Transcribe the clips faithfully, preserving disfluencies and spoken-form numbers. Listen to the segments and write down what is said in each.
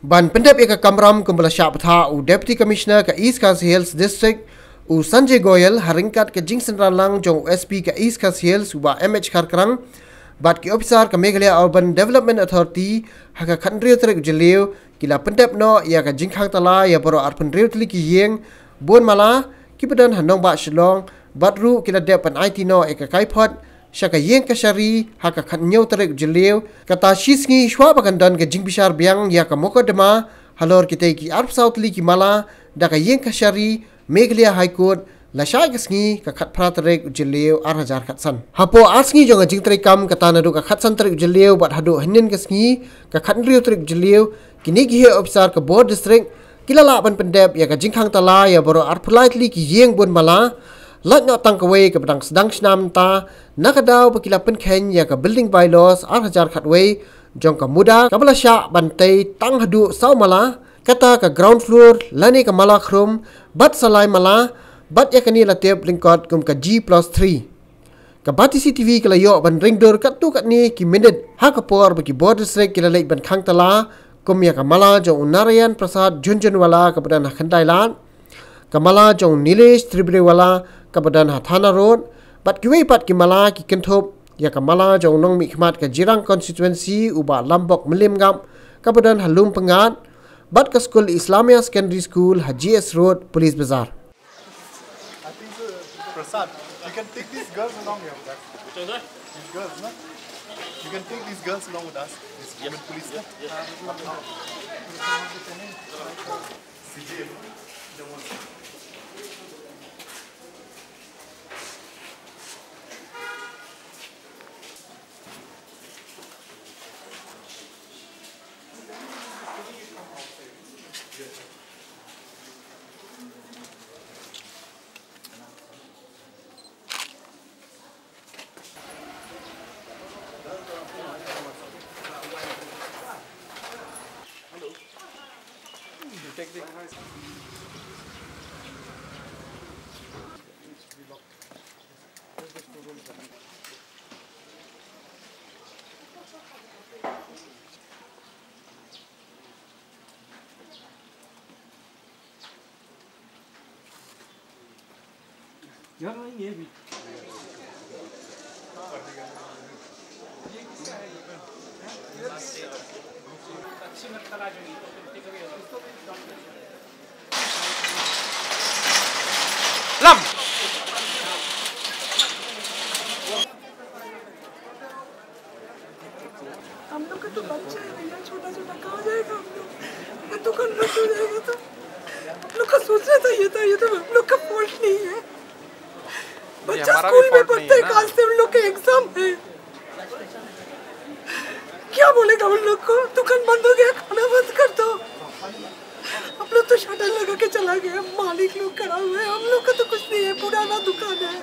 Ban pyndep ïa ka kamram kumba la shah bthah u Deputy Commissioner ka East Khasi Hills District, u Sanjay Goyal, ha ryngkat ka jingsynran lang jong u S P ka East Khasi Hills, u Bah M H Kharkrang, bad ki ophisar ka Meghalaya Urban Development Authority, ha ka khathynriew tarik u Jylliew, ki la pyndep noh ïa ka jingkhang tala ïa baroh arphew hynriew tylli ki ïing bun mala, kiba don ha nongbah Shillong, bad ruh ki la dep ban aiti noh ïa ka kaiphod sha ka ïing kashari ha ka khathynñiew tarik u Jylliew, kata shi sngi shuwa ba kan don ka jingbishar biang ïa ka mukotduma halor kitei ki arphew saw tylli ki mala da ka ïing kashari Meghalaya High Court, la shah ïa ka sngi ka khatphra tarik u Jylliew ar hajar khatsan. Hapoh ar sngi jong ka jingtreikam, kata naduh ka khatsan tarik u Jylliew bad haduh hynnin ka sngi ka khathynriew tarik u Jylliew, kine ki heh ophisar ka bor district ki la lah ban pyndep ïa ka jingkhang tala ïa baroh arphew lai tylli ki ïing bun mala, lait noh tang kawei kaba dang sdang shnam mynta, na ka daw ba ki la pynkheiñ ïa ka Building Bylaws ar hajar khatwei jong ka MUDA, kaba la shah ban tei tang haduh saw mala, kata ka ground floor lane ka mala khrum, bad sa lai mala, bad ïa kane la tip lyngkot kum ka G plus three. Ka Batesi TV ka la ïoh ban ring dur katto katne ki minit ha ka por ba ki bor district ki la leit ban khang tala, kum ïa ka mala jong u Narayan Prasad Jhunjhunwala kaba don ha Khyndailad, ka mala jong u Nilesh Tribriwala kaba don ha Thana Road, bad kiwei pat ki mala ki kynthup ïa ka mala jong u nongmihkhmat ka Jirang constituency u Bah Lambok Mylliemgap kaba don ha Lumpyngngad, bad ka skul Islamia Secondary School ha G S Road, Police Bazar. I think so, Prasad, you can take these girls along here with us. Which one, sir? These girls, no? You can take these girls along with us. These women police, no? Yes. C J, no? Lam. हम लोग का तो बच्चा है भैया, छोटा छोटा, कहाँ जाएगा हम लोग? ये दुकान बंद हो जाएगा तो हम लोग का सोचना चाहिए था, ये तो हम लोग का फॉल्ट नहीं है। ये बच्चा हमारा भी स्कूल में फॉल्ट नहीं पढ़ते है हैं, ना। कल से उन लोग के एग्जाम है। क्या बोलेगा उन लोग को? दुकान बंद हो गया, खाना बंद कर दो। हम लोग तो शटर लगा के चला गया, मालिक लोग खड़ा हुए हैं, हम लोग का तो कुछ नहीं है, पुराना दुकान है।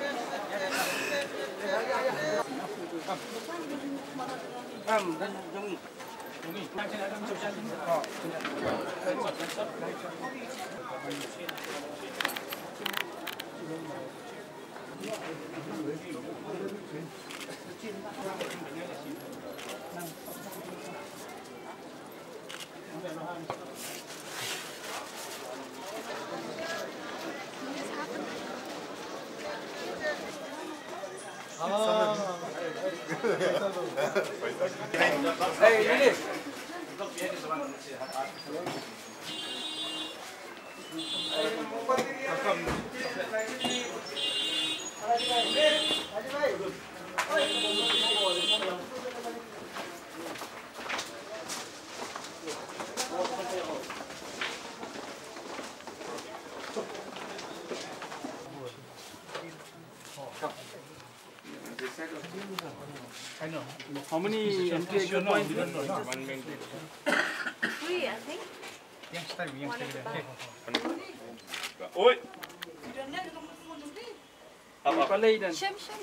How many entry exit points? Three, I think. One at the back. Oi. Shim, shim.